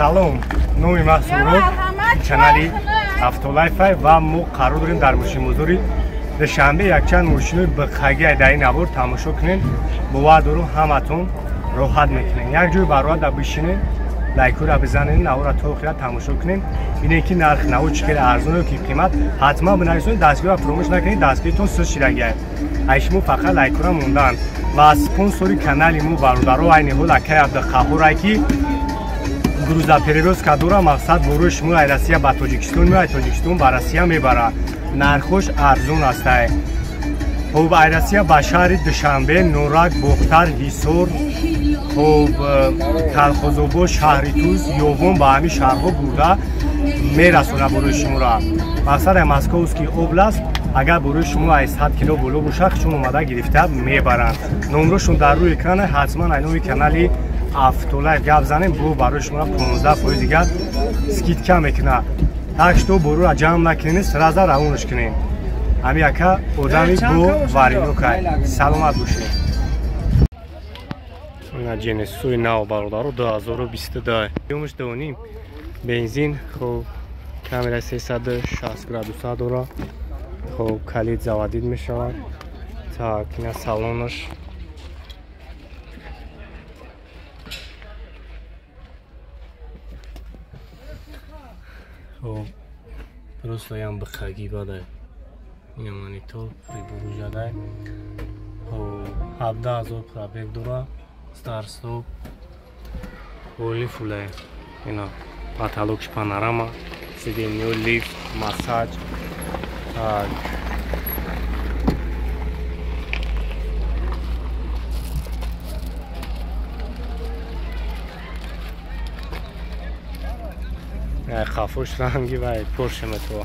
Салом, номи ман Суроб, канали Автолайф ва мо қарор дорем дар мошинбозори Душанбе якчанд мошинои бихагӣ дар ин навор тамошо кунем. Бовар дорум ҳаматон роҳат мекунем. Як ҷой бароҳат бишинем, лайкура бизанем, навора то охира тамошо кунем. Бинем ки нарх наво чӣ хеле арзону ки қимат. Ҳатман бинависонед, дастгирро фуромӯш накунед, дастгиритон суст шидагиай. Ай шумо фақат лайкура мондаанд. Ва спонсори канали мо бародаро айни ҳол акай Абдуқаҳҳор ки грузоперевозка дора, мақсад борои шумо ай Россия ба Тоҷикистон меояд, Тоҷикистон ба Россия мебарад. Нархош арзон астай. Хоб ай Россия ба шаҳри Душанбе, Норак, Бохтар, Ҳисор, хоб Калхозобод, шаҳри Туз, Ёвон ба ҳамин шаҳрҳо бурда мерасонад борои шуморо. Мақсад ай Московский област агар борои шумо ай 100 кило боло бошад, чун омада гирифта мебаранд. Номрошон дар рӯи экран, ҳатман ай номи канали Автолайф гап занем, бо барои шумо 15% дигар скидка мекунад. Так что борура ҷамъ накунед, сразу равонаш кунед. Ҳами яка одами бо варинокай. Саломат бошед. Ина Дженесуи нав бародаро 2022. Юмш доним. Бензин, хоб камера 360 градуса дора. Хоб калид заводид мешавад. Так, ина салонаш. Хоб просто ям бихагӣ бадай. Ина монитор приборужадай. Хоб 17000 пробег дора. Старт-стоп. Оли фулай. Ина потолокш панорама, сиденье, лифт, массаж. Так. Хафуш ранги вай Порше метова.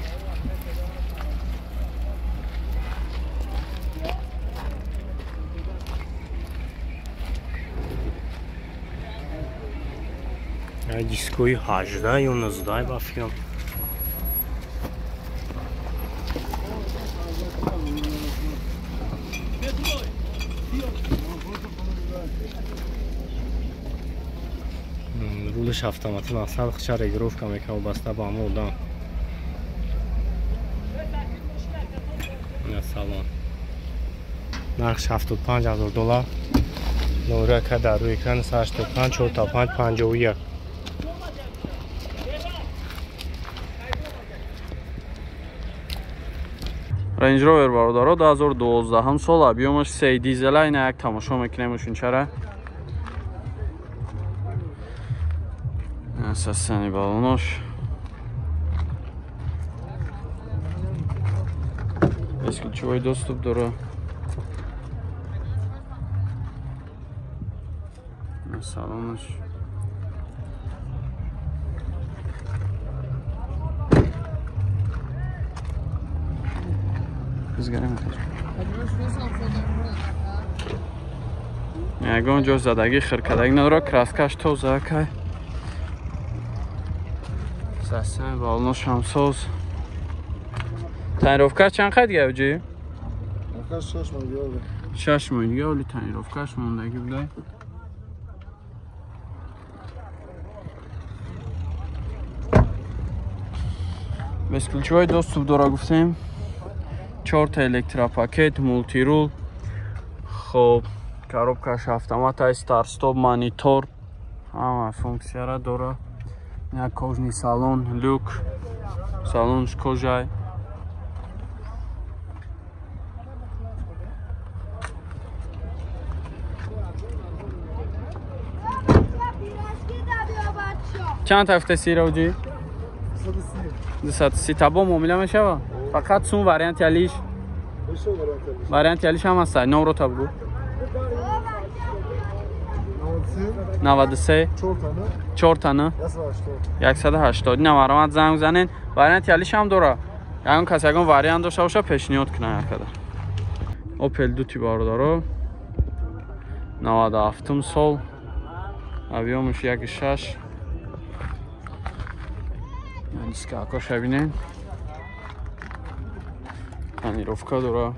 Дискои 18 ё 19 ба фикрам. Рулиш автоматӣ мақсад хча регировка мекунад вобаста ба ҳамон одам. Ина салон. Нархш 75000 доллар. Номера ка дар рӯи экран 85 45 51. Range Rover бародаро 2012 сол объёмаш 3 дизела. Ина як тамошо мекунем ушинчара. Асасани балонош. Бесключевой доступ дора. Салонаш. Ягон ҷо задагӣ хиркадагӣ надора, краскаш тоза кай. Сасен балонош ҳамсоз. Тонировкаш чанд қайд гавҷи? 6 моҳ дига. 6 моҳ дига, оли тонировкаш мондагӣ будай. Бесключевой доступ дора гуфтем. 4 та электропакет, мултирул. Хоб, коробкаш автомат, старт-стоп, монитор. Ҳама функсияра дора. Як кожный салон, люк. Салонш кожай. Чанд тафта сироҷи? 230. Табо муомила мешава? Фақат сум варианти алиш. Варианти алиш ҳам аст. Номро та бугу. 93 4 тана 180. Ина маромад занг занен. Варианти алиш ҳам дора. Ягон кас ягон вариант дошта боша пешниҳод кунад якада. Opel Duty бародаро 97 сол. Объёмаш 1.6. Дискакоша бинем. Тонировка дора.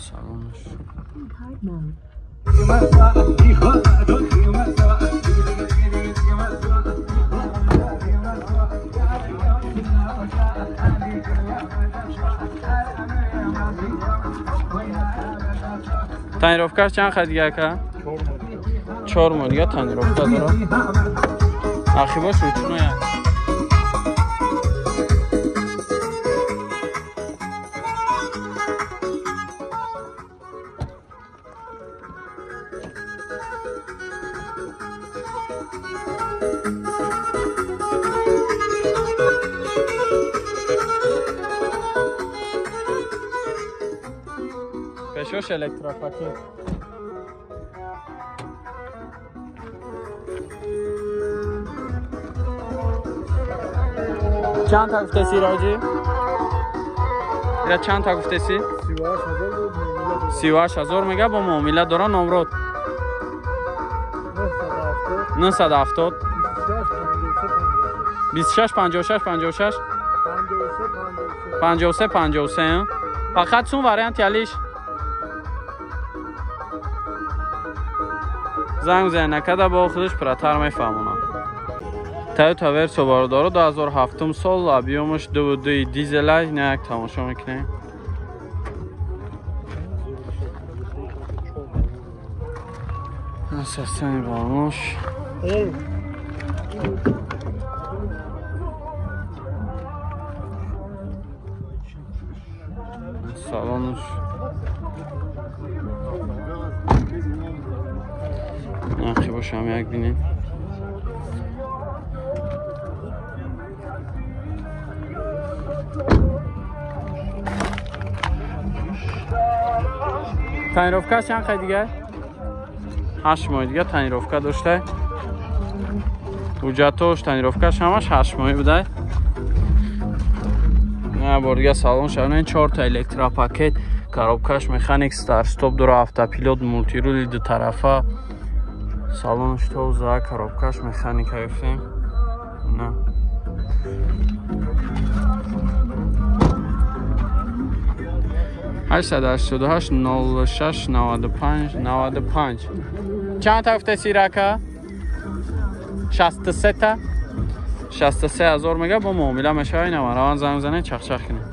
Салонаш. Тонировкаш чанд хай дига ака? 4 моҳ дига тонировка дора. Архивош ручной. Пешош электропакет. Чанд та гуфтеси роҷи? Ира чанд та гуфтеси? 38000 мега бо муомила дора номрод. 970 26 56 56 53 53. Фақат сум варианти алиш. Занг зан накарда бо худаш пратар мефаҳмонам. Toyota Verso бародаро 2007 сол объемаш 2.2 дизелай, не як тамошо мекунем. Асасани балош. Салонуш. Нахи бошам як бинем. Тонировка чанд хай дига? 8 моҳ дига тонировка дошта. Ҳуҷҷатош тонировкаш ҳамаш 8 моҳ буда. На бор дига салон шавнен 4 та электропакет, коробкаш механик, старт-стоп дора, автопилот, мултирули ду тарафа. Салонш тоза, коробкаш механика гирифтем. На. 888 06 95 95. Чанд та гуфтеси рака? 63 та. 63000 мега бо муомила мешава. Ина мараван занг занед чахчах кунед.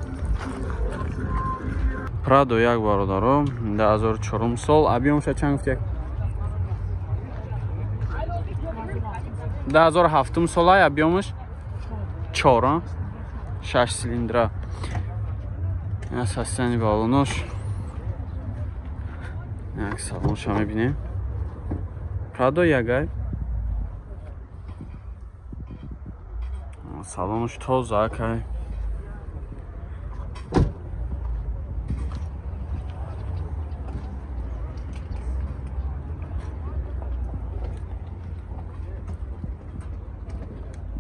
Прадо як бародаро 2004 сол объемша чанд гуфт? 2007 солай объемаш 4 6 цилиндра. Асасани балонош. Як салонша мебинем. Прадо ягай. Салонш тоза акай.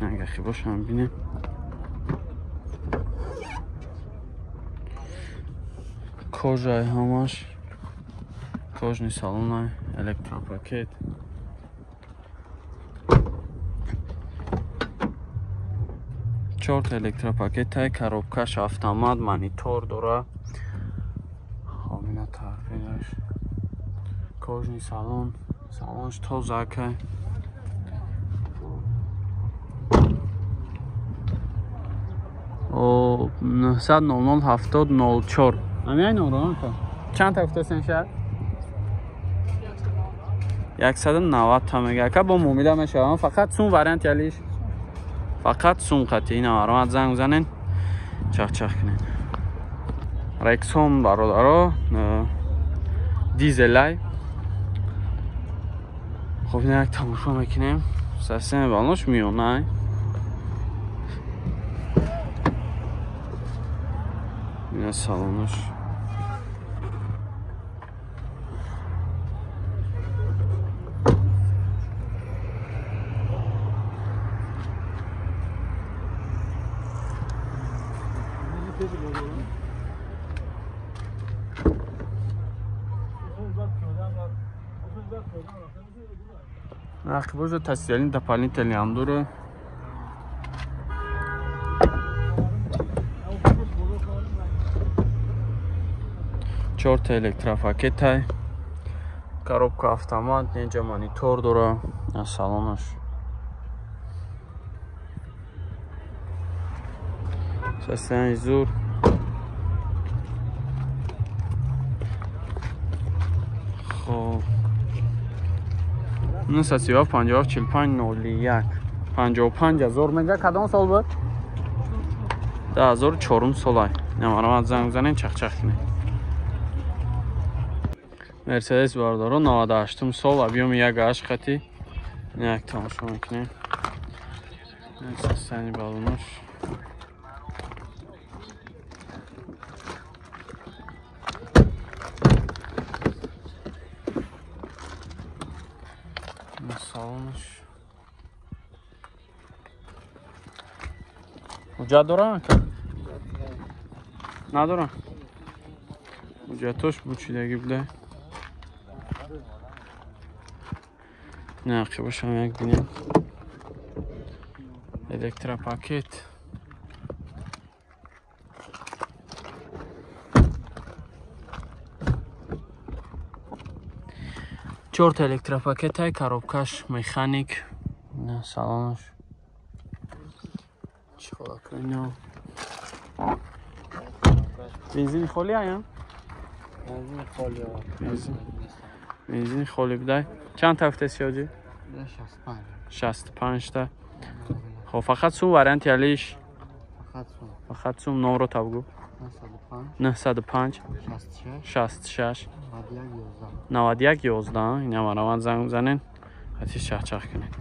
Агар бошам бинем. Кожаи ҳамаш кожни салонай, электропакет. Чорта электропакетай, коробкаш автомат, монитор дора. Хоб ина тарафинаш. Кожни салон, салонш тоза акай. О 900 00 70 04. Ами номро ака. Чанд та гуфтасен шаҳр? 190 та мега ака бо муомила мешавам. Фақат сум варианти алиш. Фақат сум қатъи ина аромат занг занен. Чах-чах кунед. Рексон бародаро дизелай. Хоб ина як тамошо мекунем. Система балош миёнай. Ина салонаш. Рақибожа тасиялин дополнительный ҳам дора. Чорта электропакетай, коробка автомат, инҷа монитор дора, салонаш. Состояние зур. Хоб 937 57 45 01 55 ҳазор мега. Кадом сол буд? 2004 солай. Намарамат занг бизанем, чахчах кунем. Мерседес бародаро 98 сол, объёми 1.8 хати. Як тамошо мекунем. Сани балонош. Салонош. Ҳуҷҷат дорам? Надорам. Ҳуҷҷатош бучидагӣ буда. Не, бошам як бинем. Электропакет. Чорта электропакетай, коробкаш механик. Не, салонош. Чӣ бензини холи ая? Бензини холи будай. Чанд та гуфтеси ҳоҷӣ? 65 та. Хоб, фақат сум варианти алиш? Фақат сум. Номро та бугӯ. 905 66 91 11. Ина марамат занг бизанен, хати чахчах кунед.